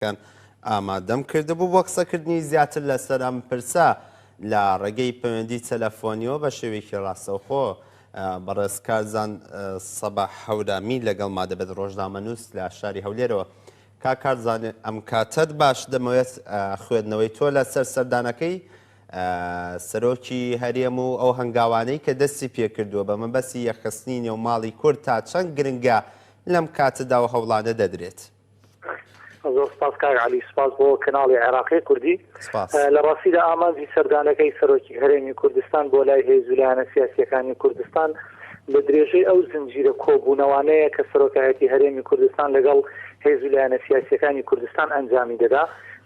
کان ئامادەم کردبوو بۆ قسەکردنی زیاتر لەسەر ئەم پرسە لە ڕێگەی پەیوەندی تەلەفۆنیەوە بە شێوەیەکی ڕاستەوخۆ بەڕێز کارزان سەباح هەورامی لەگەڵما دەبێت ڕۆژنامەنووس لە شاری هەولێرەوە. کاک کارزان ئەم کاتەت باش دەمەوێت خوێندنەوەی تۆ لەسەر سەردانەکەی سەرۆکی هەرێم و ئەو هەنگاوانەی کە دەستی پێکردووە بە مەبەستی یەکخستنی نێوماڵی کورد تا چەند گرنگە لەم کاتەدا و هەوڵانە دەدرێت. زۆر سپاس کاک عەلی، سپاس بۆ کەناڵی عێراقی کوردی. سپاس. لە ڕاستیدا ئامانجی سەردانەکەی سەرۆکی هەرێمی کوردستان بۆ لای هێز و لایەنە سیاسییەکانی کوردستان لە درێژەی ئەو زنجیرە کۆبوونەوانەیە کە سەرۆکایەتی هەرێمی کوردستان لەگەڵ هێز و لایەنە سیاسییەکانی کوردستان ئەنجامی دەدا.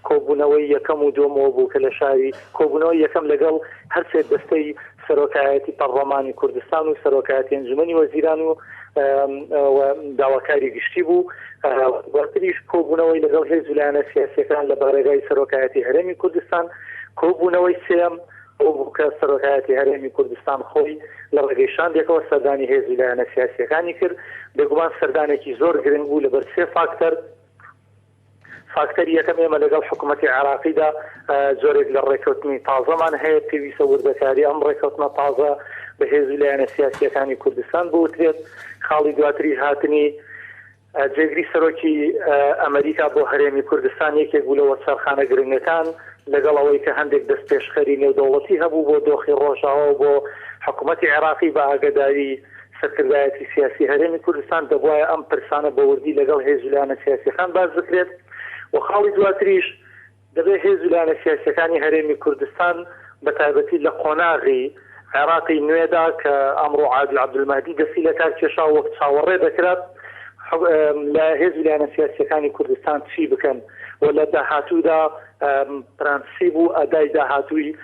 کۆبوونەوەی یەکەم و دووەمەوە بوو کە لە شاری کۆبوونەوەی یەکەم لەگەڵ هەرسێ دەستەی سەرۆکایەتی پەڕڵەمانی کوردستان و سەرۆکایەتی ئەنجومەنی وەزیران و و داواکاری گشتی بوو. دواتریش کۆبوونەوەی لەگەڵ هێز و لایەنە سیاسییەکان لە بارەگای سەرۆکایەتی هەرێمی کوردستان. کۆبوونەوەی سێیەم ئەو بوو کە سەرۆکایەتی هەرێمی کوردستان خۆی لە ڕێگەی شاندێکەوە سەردانی هێز و لایەنە سیاسییەکانی کرد. بێگومان سەردانێکی زۆر گرنگ بوو لەبەر سێ فاکتەر. فاکتەری یەکەم، ئێمە لەگەڵ حکومەتی عێراقیدا جۆرێک لە ڕێککەوتنی تازەمان هەیە، پێویستە وردەکاری ئەم ڕێککەوتنە تازە بە هێز و لایەنە سیاسییەکانی کوردستان بوترێت. خاڵی دواتریش هاتنی جێگری سەرۆکی ئەمریکا بۆ هەرێمی کوردستان یەکێک بوو لە وەرچەرخانە گرنگەکان، لەگەڵ ئەوەی کە هەندێک دەستپێشخەری نێودەوڵەتی هەبوو بۆ دۆخی ڕۆژاوا و بۆ حکومەتی عێراقی بە ئاگەداری سەرکردایەتی سیاسی هەرێمی کوردستان دەبوایە ئەم پرسانە بە وردی لەگەڵ هێز و لایەنە سیاسیەکان باس بکرێت و خاڵی دواتریش دەبێت هێز و لایەنە سیاسیەکانی هەرێمی کوردستان بە تایبەتی لە قۆناغی عێراقی نوێدا کە ئەمڕۆ عادل عەبدولمەهدی دەستی لەکار کێشا وەک چاوەڕێ دەکرا لە هێز و لایەنە سیاسیەکانی کوردستان چی بکەن و لە داهاتوودا پرەنسیب و ئەدای داهاتووی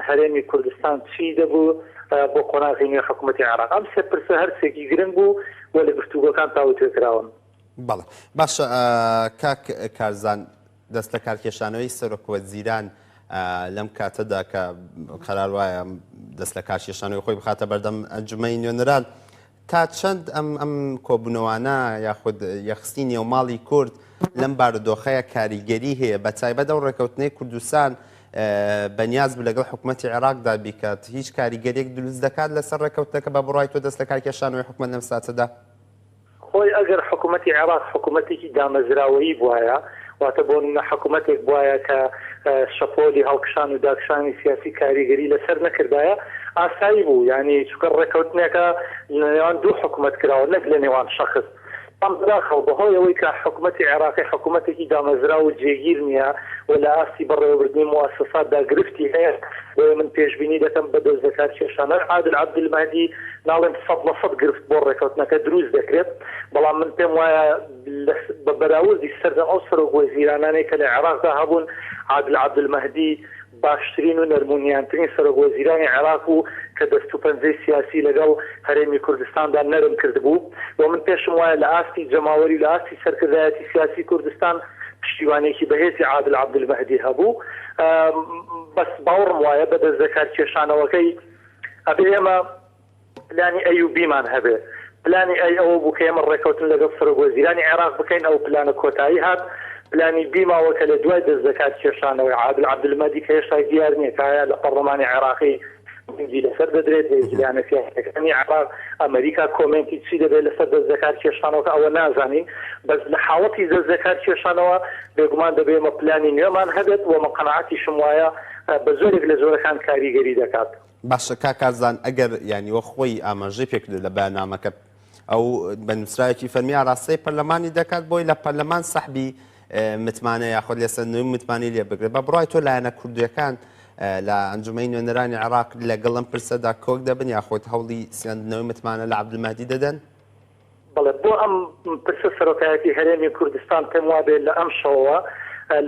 هەرێمی کوردستان چی دەبوو بۆ قۆناغی نوێی حکوومەتی عێراق؟ ئەم سێ پرسە هەر سێکی گرنگ بوو و لە گفتوگۆکان تاوتوێ کراون. بەڵێ باشە کاک کارزان دەست لەکارکێشانەوەی سەرۆکوەزیران لەم کاتەدا کە قەرار وایە دەست لەکارکێشانەوەی خۆی بخاتە بەردەم ئەنجومەنی نوێنەران تا چەند ئەم ئەم کۆبوونەوانە یاخود یەخستنی نێوماڵی کورد لەم بارودۆخەیە کاریگەری هەیە بە تایبەت ئەو ڕێکەوتنەی کوردستان بەنیاز بوو لەگەڵ حکوومەتی عێراقدا بیکات هیچ کاریگەریەک دروست دەکات لەسەر ڕێکەوتنەکە بە بڕای تۆ دەست لەکارکێشانەوەی حکومەت لەم ساتەدا؟ خۆی ئەگەر حکومەتی عێراق حکومەتێکی دامەزراوەیی بوایە، واتە بۆ نمونە حکومەتێک بوایە کە شەپۆلی هەڵکشان و داکشانی سیاسی کاریگەری لەسەر نەکردایە، ئاسایی بوو، یانی چونکە ڕێکەوتنێکە لە نێوان دوو حکومەت کراوە نەک لە نێوان شەخس. بەڵام بەداخەوە بەهۆی ئەوەی کە حکومەتی عێراقی حکومەتێکی دامەزراو و جێگیر نییە و لە ئاستی بەڕێوەبردنی موئەسەساتدا گرفتی هەیە، بۆیە من پێشبینی دەکەم بە دەستلەکارکێشانەوەی عادل عەبدولمەهدی ناڵێم 100% گرفت بۆ ڕێکەوتنەکە دروست دەکرێت، بەڵام من پێم وایە بە بەراوردی سەرجەم ئەو سەرۆک وەزیرانانەی کە لە عێراقدا هەبوون، عادل عەبدولمەهدی باشترین و نەرمونیانترین سەرۆک وەزیرانی عێراق بوو کە دەست و پەنجەی سیاسی لەگەڵ هەرێمی کوردستاندا نەرم کردبوو و من پێشم وایە لە ئاستی جەماوەری و لە ئاستی سەرکردایەتی سیاسی کوردستان پشتیوانیەکی بەهێزی عادل عەبدولمەهدی هەبوو بەس باوڕم وایە بە دەست لەکارکێشانەوەکەی ئەبێ ئێمە پلانی ئەی و بیمان هەبێ. پلانی ئەی ئەوە بوو کە ئێمە ڕێکەوتن لەگەڵ سەرۆک وەزیرانی عێراق بکەین، ئەو پلانە کۆتایی هات. پلانی بی ماوە کە لە دوای دەست لەکار کێشانەوەی عادل عەبدولمەهدی کە هێشتا دیار نییە کە ئایا لە پەڕڵەمانی عێراقی دەنگی لەسەر دەدرێت، هێز لایەنە سیاسییەکانی عێراق، ئەمەریکا کۆمێنتی چی دەبێت لەسەر دەست لەکار کێشانەوەکە ئەوە نازانین. بەس لە حاڵەتی دەست لەکار کێشانەوە بێگومان دەبێ ئێمە پلانی نوێمان هەبێت و من قەناعەتیشم وایە بە زۆرێک لە زۆرەکان کاریگەری دەکات. باشە کاک کارزان ئەگەر یانی وەک خۆی ئاماژەی پێکردو لە بەیاننامەکە ئەو بە نووسراوێکی فەرمی ئاراستەی پەرلەمانی دەکات بۆی لە پەرلەمان سەحبی متمانە یاخود لێسەندنەوەی متمانەی لێ بگرێت بە بڕای تۆ لایەنە کوردیەکان لە ئەنجومەنی نوێنەرانی عێراق لەگەڵ ئەم پرسەدا کۆک دەبن یاخود هەوڵی سەندنەوەی متمانە لە عەبدولمەهدی دەدەن؟ بەڵێ بۆ ئەم پرسە سەرۆکایەتی هەرێمی کوردستان پێم وابێت لە ئەمشەوەوە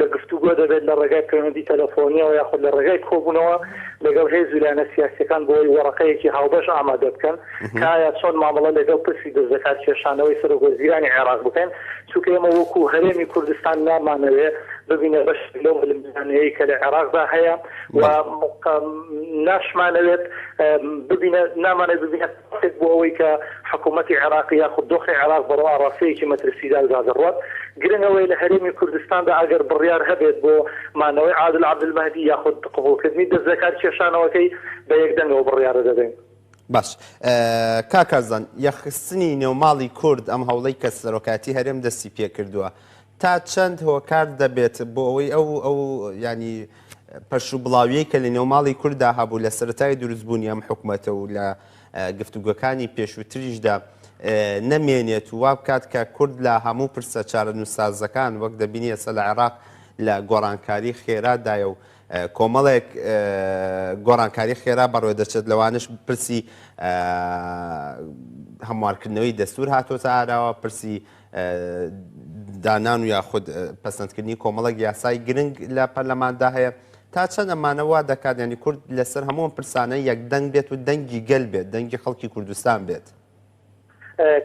لە گفتوگۆ دەبێت لە ڕێگای پەیوەندی تەلەفۆنیەوە یاخود لە ڕێگای کۆبوونەوە لەگەڵ هێز و لایەنە سیاسیەکان بۆ ئەوەی وەڕەقەیەکی هاوبەش ئامادە بکەن کە ئایا چۆن مامەڵە لەگەڵ پرسی دەستلەکارکێشانەوەی سەرۆک وەزیرانی عێراق بکەن چونکە ئێمە وەکو هەرێمی کوردستان نامانەوێ ببینە بەشێک لەو ململانێیەی کە لە عێراقدا هەیە و ناشمانەوێت ببینە نامانەوێت ببینە کاتێک بۆ ئەوەی کە حکوومەتی عێراقی یاخود دۆخی عێراق بەرەو ئاڕاستەیەکی مەترسیداردا دەڕوات. گرنگ ئەوەیە لە هەرێمی کوردستاندا ئەگەر بڕیار هەبێت بۆ مانەوەی عادل عەبدولمەهدی یاخود قبوڵکردنی دەستلەکارکێشانەوەکەی بە یەک دەنگەوە بڕیارە دەدەین. باش کاک کارزان، یەکخستنی نێوماڵی کورد ئەم هەوڵەی کە سەرۆکایەتی هەرێم دەستی پێکردووە تا چەند هۆکار دەبێت بۆ ئەوەی ئەو ئەو ینی پەرش و بڵاویەی کە لە نێوماڵی کورددا هەبوو لە سەرەتای دروستبوونی ئەم حکومەتە و لە گفتوگۆکانی پێشووتریشدا نەمێنێت و وا بکات کە کورد لە هەموو پرسە چارەنووسسازەکان وەک دەبینی ئێستا لە عێراق لە گۆڕانکاری خێرادایە و کۆمەڵێک گۆڕانکاری خێرا بەڕێوە دەچێت لەوانش پرسی هەموارکردنەوەی دەستور هاتۆتە ئاراوە پرسی دانان و یاخود پەسەندکردنی کۆمەڵێک یاسای گرنگ لە پەرلەماندا هەیە تا چەند ئەمانە وا دەکات ینی کورد لەسەر هەموو ئەم پرسانە یەک دەنگ بێت و دەنگی گەل بێت دەنگی خەڵکی کوردستان بێت.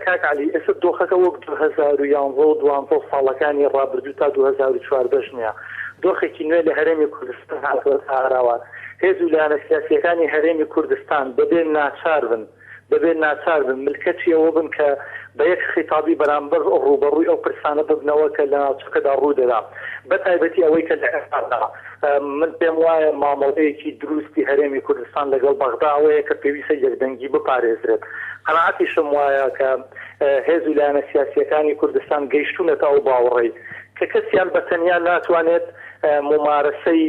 کاک عەلی ئێستا دۆخەکە وەک 2011 و 12 ساڵەکانی ڕابردوو تا 2014 نییە. دۆخێکی نوێ لە هەرێمی کوردستان هاتووەتە ئاراوە. هێز و لایەنە سیاسییەکانی هەرێمی کوردستان دەبێ ناچار بن دەبێت ناچار بن ملکەچی ئەوە بن کە بە یەک خیتابی بەرامبەر ڕووبەڕووی ئەو پرسانە ببنەوە کە لە ناوچەکەدا ڕوو دەدا بە تایبەتی ئەوەی کە لە عێراقدا من پێم وایە مامەڵەیەکی دروستی هەرێمی کوردستان لەگەڵ بەغدا ئەوەیە کە پێویستە یەکدەنگی بپارێزرێت قەناعەتیشم وایە کە هێز و لایەنە سیاسییەکانی کوردستان گەیشتوونەتە ئەو باوەڕەی کە کەسیان بە تەنیا ناتوانێت مومارەسەی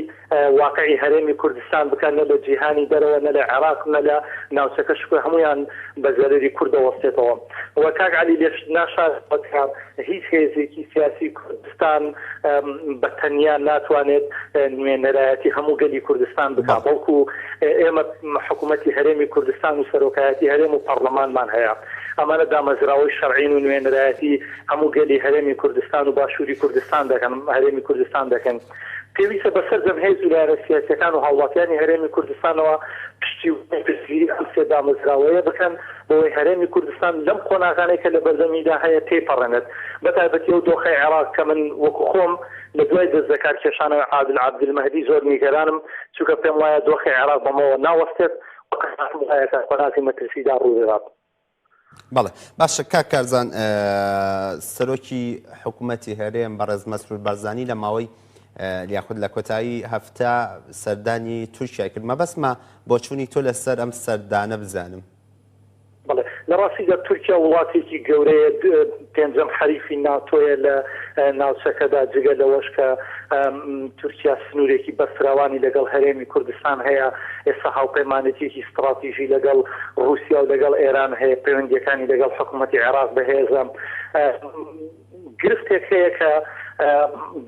واقعی هەرێمی کوردستان بکات نە لە جیهانی دەرەوە نە لە عێراق نە لە ناوچەکە شکر هەموویان بە زەرەری کورد دەوەستێتەوە و کاک عەلی لێش ناشارمەوە کە هیچ هێزێکی سیاسی کوردستان بە تەنیا ناتوانێت نوێنەرایەتی هەموو گەلی کوردستان بکات بەڵکو ئێمە حکوومەتی هەرێمی کوردستان و سەرۆکایەتی هەرێم و پەڕلەمانمان هەیە ئەمانە دامەزراوەی شەرعین و نوێنەرایەتی هەموو گەلی هەرێمی کوردستان و باشووری کوردستان دەکەن هەرێمی کوردستان دەکەن. پێویستە بە سەرجەم هێز و لایەنە سیاسییەکان و هاوڵاتیانی هەرێمی کوردستانەوە پشتیوانی و پشتگیری ئەم سێ دامەزراوەیە بکەن بۆوەی هەرێمی کوردستان لەم قۆناغانەی کە لە بەردەمیدا هەیە تێیپەڕێنێت بە تایبەتی ئەو دۆخەی عێراق کە من وەکو خۆم لە دوای دەستلەکارکێشانەوەی عادل عەبدولمەهدی زۆر نیگەرانم چونکە پێم وایە دۆخی عێراق بەمەوە ناوەستێت و قەناعەتم وایە کە قۆناغی مەترسیدار ڕوودەدات. بەڵێ باشە کاک کارزان سەرۆکی حکوومەتی هەرێم بەڕێز مەسرور بارزانی لە ماوەی یاخود لە کۆتایی هەفتە سەردانی تورکیا کرد مەبەستمە بۆچوونی تۆ لەسەر ئەم سەردانە بزانم. بەڵێ لە ڕاستیدا تورکیا وڵاتێکی گەورەیە پێنجەم حەریفی ناتۆیە لە ناوچەکەدا جگە لەوەش کە تورکیا سنوورێکی بەرفراوانی لەگەڵ هەرێمی کوردستان هەیە، ئێستا هاوپەیمانێتییەکی ستڕاتیژی لەگەڵ ڕووسیا و لەگەڵ ئێران هەیە، پەیوەندییەکانی لەگەڵ حکوومەتی عێراق بەهێزە. گرفتێک هەیە کە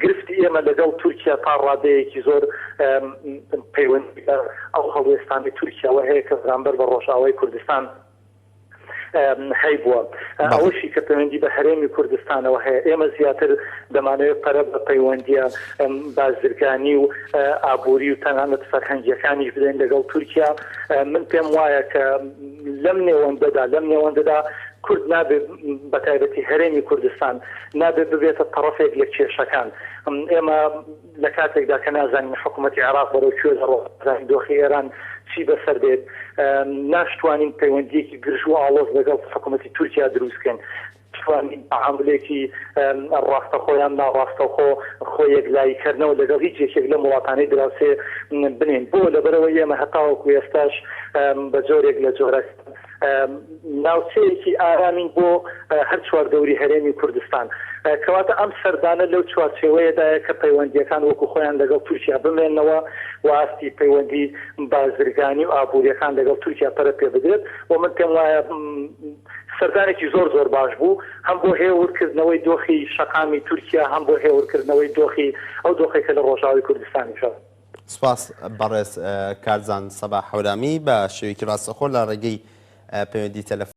گرفتی ئێمە لەگەڵ تورکیا تا ڕادەیەکی زۆر پەیوەندی بە ئەو هەڵوێستانەی تورکیاوە هەیە کە بەرامبەر بە ڕۆژئاوای کوردستان هەیبووە. ئەوەشی کە پەیوەندی بە هەرێمی کوردستانەوە هەیە، ئێمە زیاتر دەمانەوێت پەرە بە پەیوەندییە بازرگانی و ئابووری و تەنانەت فەرهەنگییەکانیش بدەین لەگەڵ تورکیا. من پێم وایە کە لەم نێوەندەدا لەم نێوەندەدا کورد نابێت بە تایبەتی هەرێمی کوردستان نابێت ببێتە تەڕەفێک لە کێشەکان. ئێمە لە کاتێکدا کە نازانین حکوومەتی عێراق بەرەو کوێ دەڕۆ، نازانین دۆخی ئێران چی بەسەر دێت، ناشتوانین پەیوەندییەکی گرژ و ئاڵۆز لەگەڵ حکوومەتی تورکیا دروست بکەین، ناشتوانین تەعامولێکی ڕاستەخۆ یان ناڕاستەوخۆ خۆ یەکلاییکەرنەوە لەگەڵ هیچ یەکێک لەم وڵاتانەی دراوسێ بنێین. بۆ؟ لەبەرئەوەی ئێمە هەتاوەکو ئێستاش بە جۆرێک لە جۆرەکان ناوچەیەکی ئارامین بۆ هەر چواردەوری هەرێمی کوردستان. کەواتە ئەم سەردانە لەو چوارچێوەیەدایە کە پەیوەندییەکان وەکو خۆیان لەگەڵ تورکیا بمێننەوە و ئاستی پەیوەندی بازرگانی و ئابوورییەکان لەگەڵ تورکیا پەرە پێ بدرێت و من پێم وایە سەردانێکی زۆر زۆر باش بوو هەم بۆ هێورکردنەوەی دۆخی شەقامی تورکیا هەم بۆ هێورکردنەوەی دۆخی ئەو دۆخەی کە لە ڕۆژئاوای کوردستانیشە. سپاس بەڕێز کارزان سەباح هەورامی بە شێوەیەکی ڕاستەخۆ لە ڕێگەی پەیوەندی تەلەفۆن.